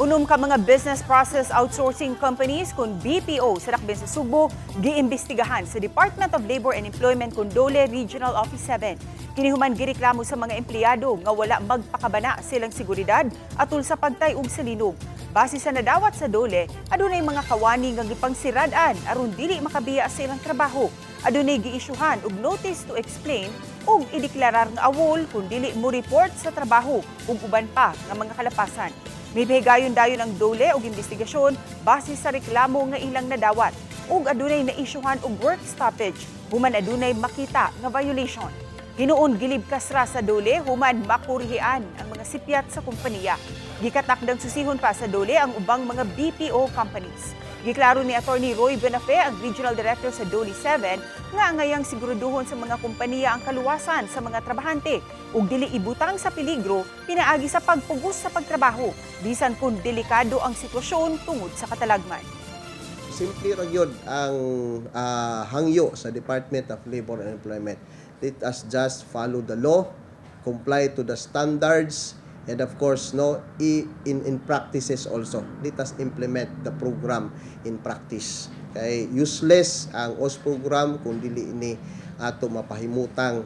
Unom ka mga business process outsourcing companies kon BPO sa dakben sa Sugbo giimbestigahan sa Department of Labor and Employment kon DOLE Regional Office 7. Kini human gireklamo sa mga empleyado nga wala magpakabana silang seguridad atul sa pagtay-og sa linog. Base sa nadawat sa DOLE, adunay mga kawani nga gipangsirad-an aron dili makabiya sa ilang trabaho. Adunay giisyuhan og notice to explain ug ideklarar nga awol kung dili mo report sa trabaho ug uban pa nga mga kalapasan. Mipahigayon dayon ang DOLE og investigasyon base sa reklamo nga ilang nadawat ug adunay naisyuhan og work stoppage human adunay makita nga violation. Hinuon gilibkas ra sa DOLE human makurihian ang mga sipyat sa kompanya. Gikatakdang susihon pa sa DOLE ang ubang mga BPO companies. Giklaro ni Attorney Roy Benafe, ang Regional Director sa DOLE 7, nga angayang siguraduhon sa mga kompanya ang kaluwasan sa mga trabahante ug dili ibutang sa peligro pinaagi sa pagpugos sa pagtrabaho bisan kung delikado ang sitwasyon tungod sa katalagman. Simple ra gyud ang hangyo sa Department of Labor and Employment. Let us just follow the law, comply to the standards, and of course, no, in practices also. Let us implement the program in practice. Kay useless ang OSH program kung dili ini ato mapahimutang.